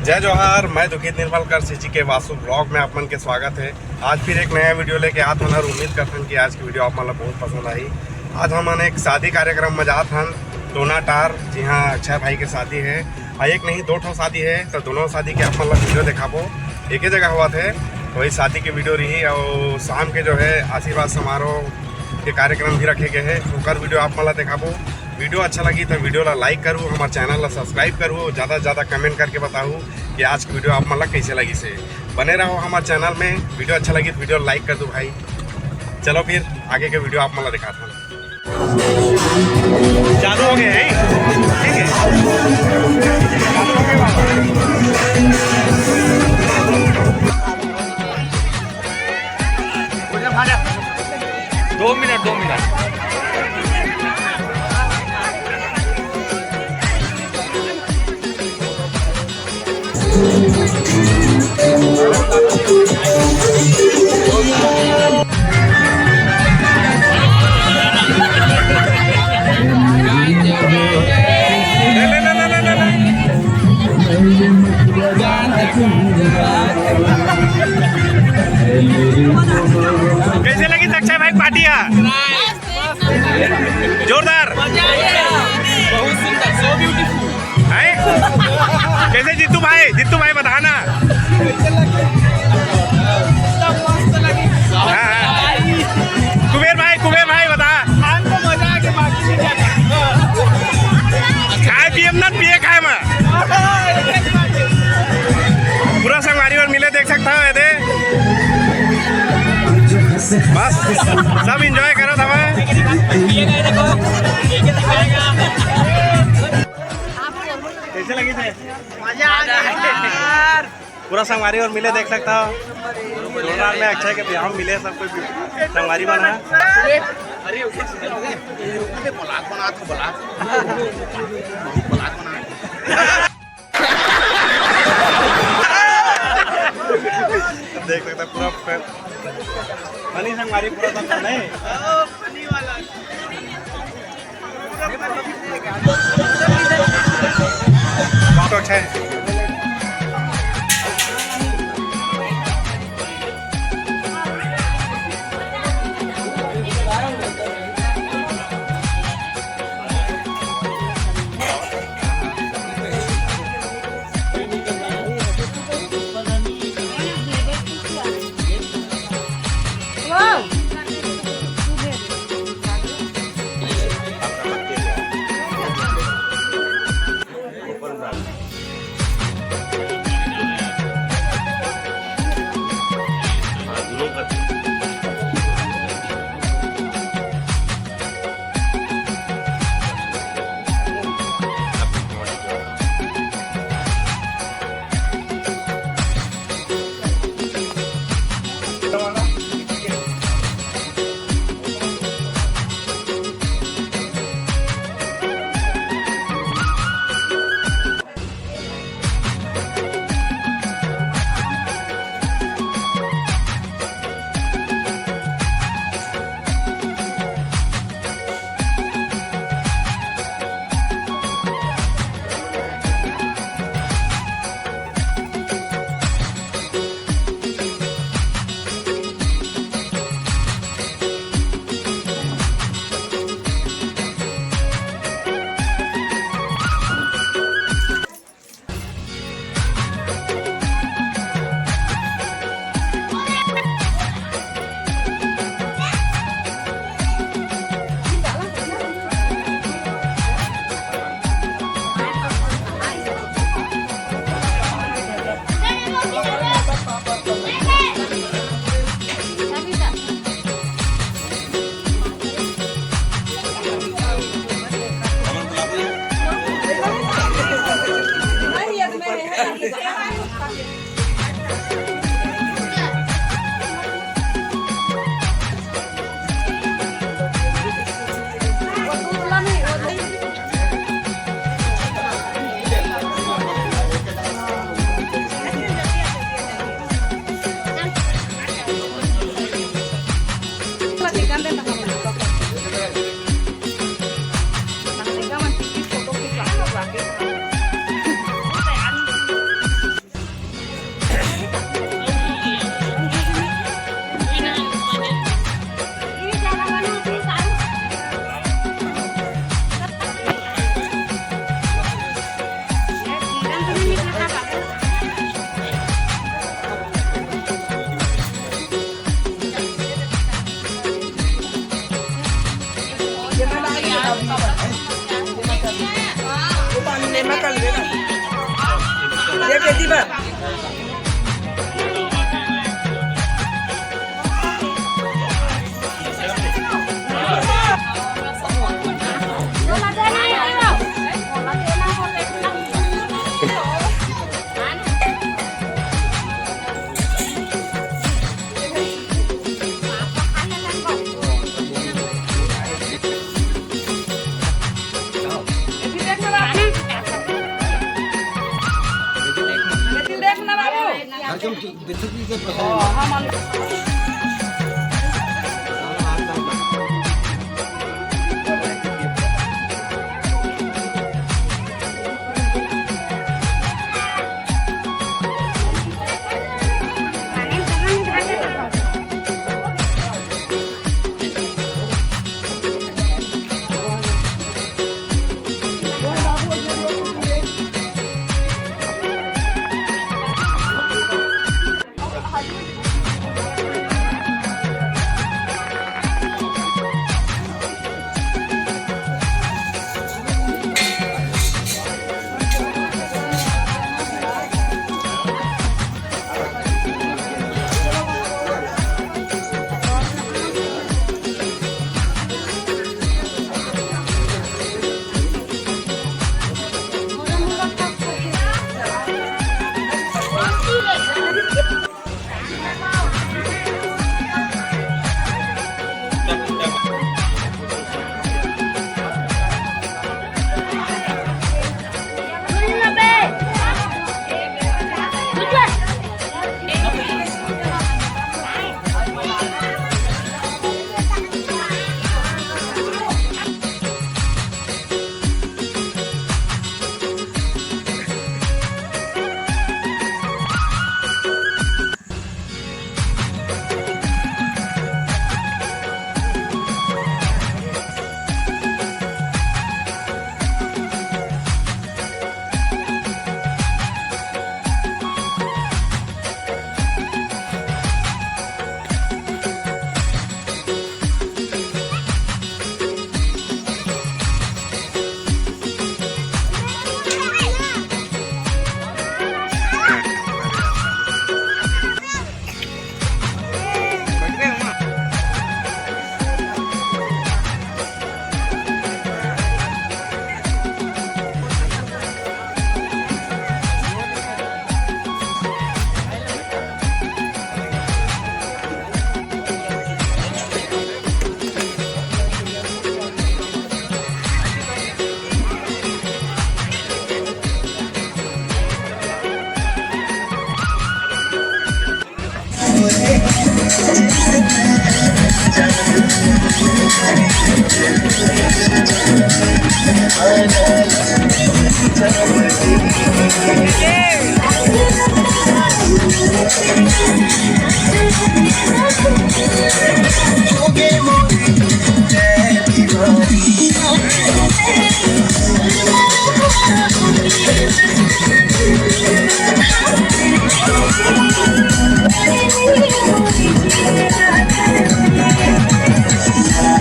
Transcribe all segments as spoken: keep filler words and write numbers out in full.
जय जोहार, मैं दुखित निर्मलकर, सीजी के वासु ब्लॉग में आप मन के स्वागत है। आज फिर एक नया वीडियो लेके आत हन और उम्मीद करथन कि आज की वीडियो आप मन ला बहुत पसंद आही। आज हमन एक शादी कार्यक्रम में जात हन, टोनाटार, जिहाँ अक्षय भाई के शादी है। और एक नहीं, दो ठो शादी है, तो दोनों शादी के आप मन ला वीडियो दिखाबो। एक ही जगह होवत है, वही शादी के वीडियो रही। और शाम के जो है आशीर्वाद समारोह के कार्यक्रम भी रखे गए हैं, ओकर वीडियो आप मन ला दिखाबो। वीडियो अच्छा लगी तो वीडियो ला लाइक करू, हमारे चैनल ला सब्सक्राइब करू, ज़्यादा से ज़्यादा कमेंट करके बताऊ कि आज की वीडियो आप मन ला कैसे लगी से। बने रहो हमारे चैनल में। वीडियो अच्छा लगी तो वीडियो लाइक कर दो भाई। चलो फिर आगे के वीडियो आप मन ला दिखाता हूँ। चालू हो गए हैं, ठीक है। चालू हो गए बाबा। दो मिनट, दो मिनट। कैसे लगी अक्षय भाई पार्टी? जोरदार। बहुत सुंदर, so beautiful। है? कैसे जीतू भाई, जीतू भाई बताना। हाँ, हाँ। कुबेर भाई, कुबेर भाई बता। हमको मजा आ गया, बाकी नहीं क्या। खाए पिए में ना, पिए खाए में। पूरा संगवारी और मिले देख सकता हो, ये दे। बस, सब एंजॉय करो था। कैसे लगी थे? मजा आ गया यार। पूरा संगवारी और मिले देख सकता हो। जोरदार में अक्षय के बिहाव मिले सब कोई संगवारी मन है। अरे, अरे, ब्लॉग बना था, ब्लॉग। ब्लॉग बना। देख सकता पूरा फै-, फनी संगवारी पूरा सब नहीं। फनी वाला। बहुत अच्छा है।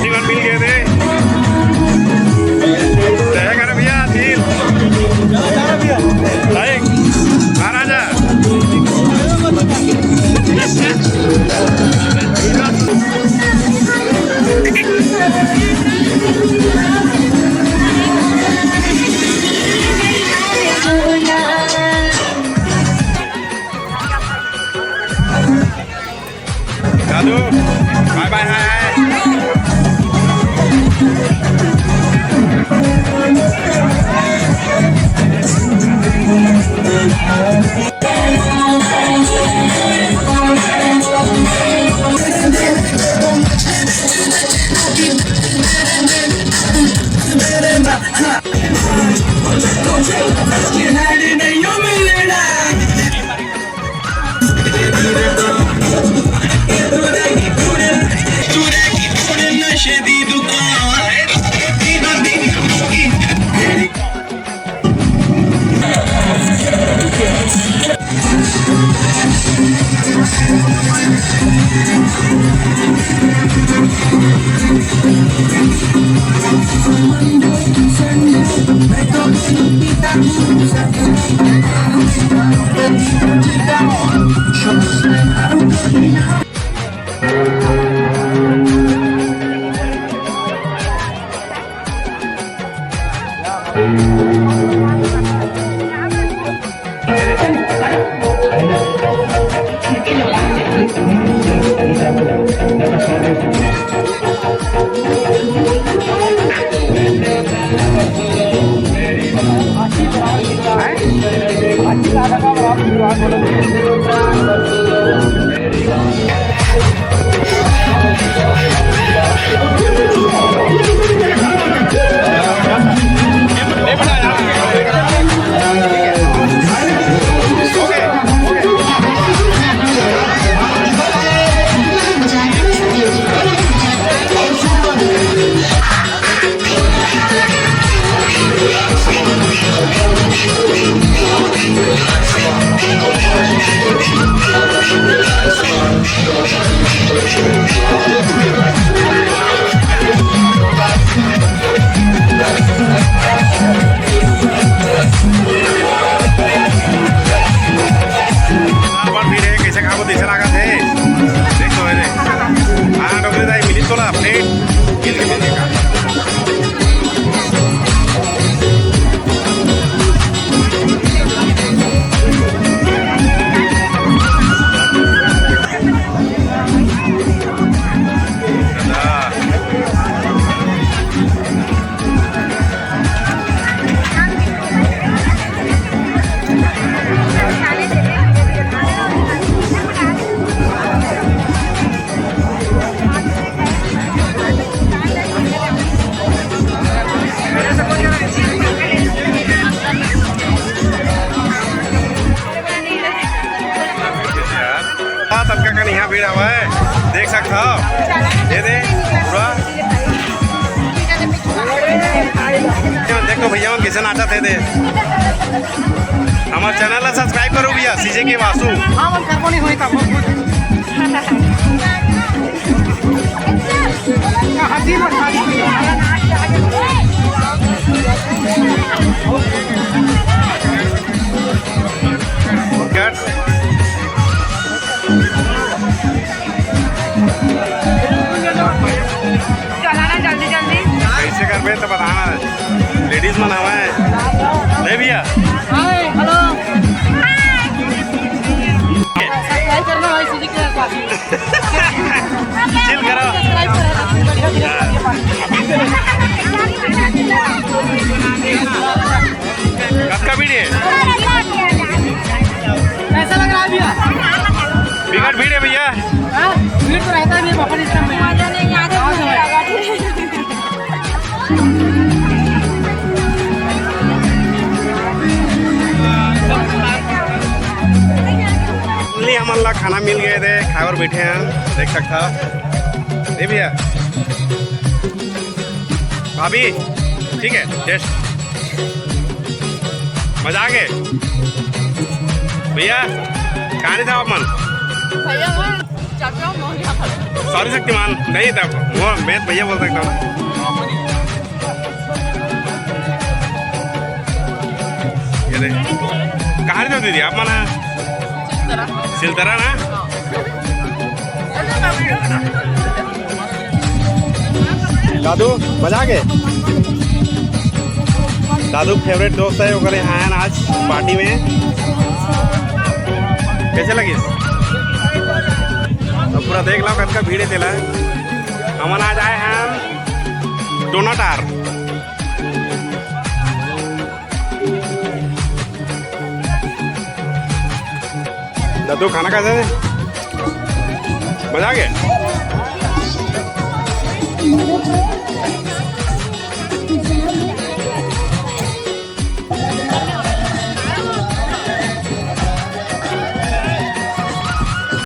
जीवन मिल गए थे। जय कर भैया, दिल। भाई, महाराजा। दादू, बाय बाय, हाय हाय। बड़ भीड़ हे, कइसे खाबो, कइसे लागत हे? देख तो, ए दे। हाँ, डोकरी दाई, मिली तोला plate? मिल के, मिल के खा। हाँ, ततका कन इहाँ भीड़ हवय, देख सकत हव। ये दे, पूरा। देखो भैया मन कइसे नाचत हे दे। हमर channel ला subscribe करो भैया, सीजे के वासु। हाँ, मन करबो नहीं होई तब। चला ना जल्दी जल्दी। कइसे करबे त बता ना, ladies मन हवय। नहीं भैया। हाय, हेलो। Subscribe करना भाई, सीजी के पास। Chill करो। Subscribe करो, बढ़िया, बढ़िया। कतका भीड़ हे? कैसा लग रहा है भैया? बिकट भीड़ हे भैया। हाँ, भीड़ तो रहता है भैया, बफर सिस्टम में। मजा नहीं आ रहा। Finally हमन ला खाना मिल गे हे, खाए बर बैठे हन, देख सकत हव। ए भैया, भाभी, ठीक है, taste मजा आ गे। भैया, कहाँ नहीं था आप मन? भैया, वो चाचा, वो यहाँ पर। Sorry शक्तिमान, नहीं था, वो मैं भैया बोल सकता हूँ। ये दे। कहाँ रहिथव दीदी आप मन? सिलतरा। सिलतरा ना? हाँ। दादू, मजा आ गे? दादू favourite दोस्त हे, ओकरे यहाँ आए हन आज party में। कइसे लगिस? अब पूरा देख लो, कतका भीड़ हे तेला। हमन आज आए हन डोनाटार। दादू, खाना कइसे हे? मजा आ गे?